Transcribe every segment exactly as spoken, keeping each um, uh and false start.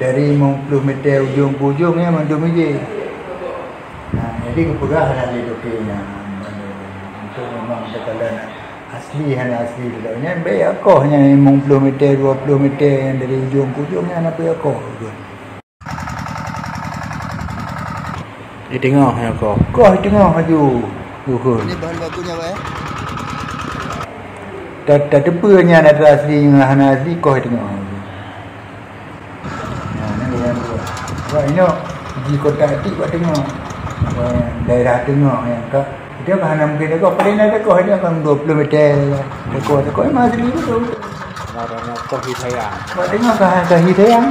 Dari limong ploh meter ujong ke ujong, ya, mandum ijih. Nah, jadi geupeugah hana lé dokto nyan. Untuk memang teukalon asli hana asli lom nyan, bèk akoh nyan limong ploh meter, dua ploh meter nyan dari ujong ke ujong nyan, hana payah akoh. Di teungoh nyan akoh. Koh di teungoh laju. Ukeue. Ini bahan bakunya, Pak, ya? Ta-, tateupeue nyan atra asli ngon hana asli, koh di teungoh laju. Nah, nyan nyang dua. Wah, inoe di kota Atik bak teungoh. Wah, daerah teungoh nyang ka. Dia ka hana mungkin teukoh. Paling na teukoh dia kan dua puluh meter. Teukoh, teukoh memang asli betul. Nah, koh hi sayang. Bak teungoh ka, ka hi sayang.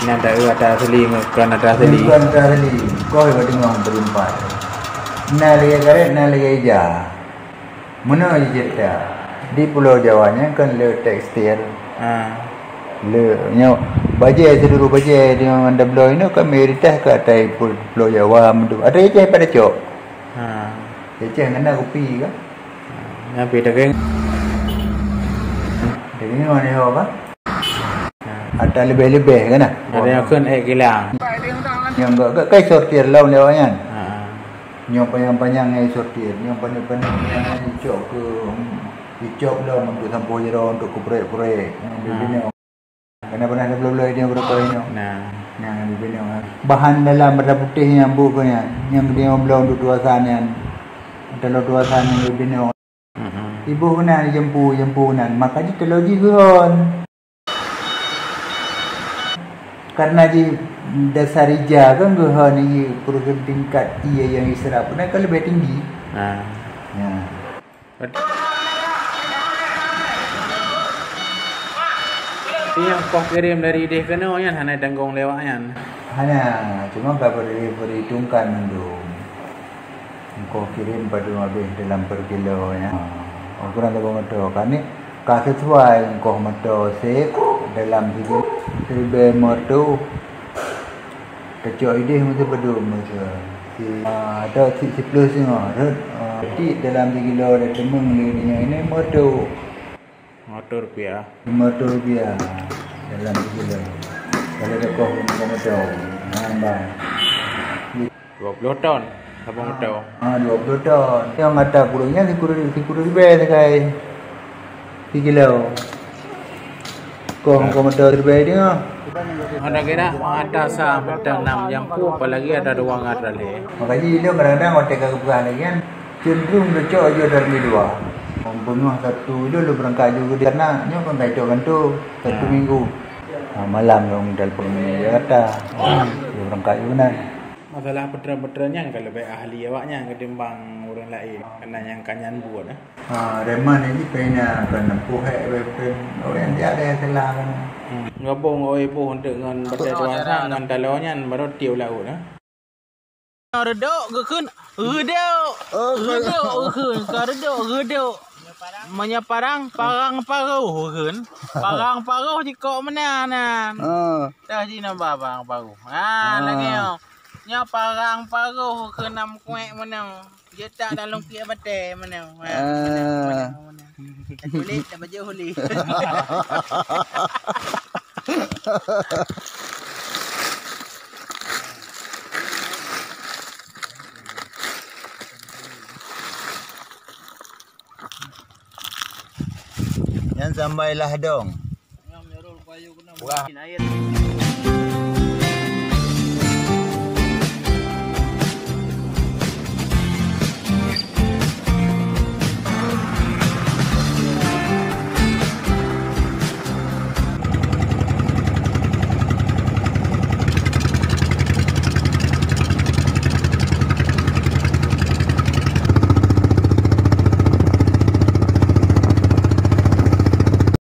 Nyan atra asli ngon kon atra asli. Kon atra asli. Koh bak teungoh berempat. Na lagèe karet, na lagèe ija. Meunoe jih ceurita. Di Pulo Jawa nyan kan le tekstil. Ha. Le nyoe bajèe, seluruh bajèe di Mandabloe nyoe kan mayoritas ka asai Pu-, Pulo Jawa meudub. Atra Aceh pat tacok. Ha. Aceh ngon na kupi kan. Nyan pih dageng. Dageng ngon nyoe kan. Atra leubeh-leubeh kan nah. Ada nyang kheun ék kilang. Nyang gak, gak kai sortir lom lewat nyan. Ha. Nyoe panyang-panyang nyang isortir, nyoe paneuk-paneuk nyang icok keu, icok lom untuk sampôh jaroe, untuk keuprek-prek. Nyang bibinoe. Kana pernah na bloe-bloe nyoe beureukoh nyoe. Nah. Nyang bibinoe. Bahan dalam bata putéh nyang bu keu nyan, nyang geudeungoe bloe untuk tuasa nyan. Taloe tuasa nyan bibinoe. Mm-mm. Iboh keunan jempu, jempu keunan. Maka jih taloe jih geuhon. Karena jih dasar ija kan geuhon, ié peureugen tingkat ié nyang iseurap keunan kan leubeh tinggi. Ah. Ya. Berarti nyang koh kirém dari idéh keunoe nyan hana tanggong lé awak nyan? Hana, cuma ka beri, perhitungkan mandum. Engkoh kirém padum habéh dalam per kilo nyan. Ha, ukuran saboh moto. Kani ka sesuai engkoh moto sép dalam tujoh ribèe moto. Tacok idéh meusipadum meusieu. Si, ah, atau si, siplôh singoh rhot, ah, tiek dalam sikilo dan teumeng lé nyan ini moto. Lima ratus rupiah. Lima ratus rupiah dalam sikilo. Kalau teukoh lima moto, nambah. Dua puluh ton, saboh moto. Ah, dua puluh ton. Nyang atra kureueng nyan sikureueng, sikureueng ribèe sagai. Sikilo. Koh, koh moto ribèe dia. Ada kira atra sa petang enam jampu, apalagi ada dua ngat lé. Makajih ilôn kadang-kadang watèe ka geupeugah lagèe nyan, cenderung tacok aju dalam dua. Beungoh Sabtu ilôn, lôn beurangkat aju keudéh, karena nyoe kan ka itôp gantoe, Sabtu Minggu. Ha, malam lôn telepon Jakarta. Lôn beurangkat aju keunan. Masalah peutren-peutren nyan ka leubeh ahli awak nyan ketimbang ureueng laén, karena nyang ka nyan buet, eh. Ha, reman nyan jih pih na kon neupeuhèk peutren, ureueng jak deh salah kan. Hmm. Gabong oi boh eunteuk ngon batèe tuasa ngon taloe nyan baru tiep u laôt, eh. Reudok geukheun, reudok, reudok geukheun, ka reudok, reudok. Meunyoe parang, parang paroh geukheun. Parang paroh jikok meunan nyan. Ha. Dah jih nambah parang paroh. Ha, lagèe nyoe. Nyoe parang paroh keu nam kuek meunoe. Jeuet tak dalam kuek batèe meunoe. Ha, meunoe, meunoe, meunoe. Kulit dah baju huli. Nyan sambai lah dong. Wah.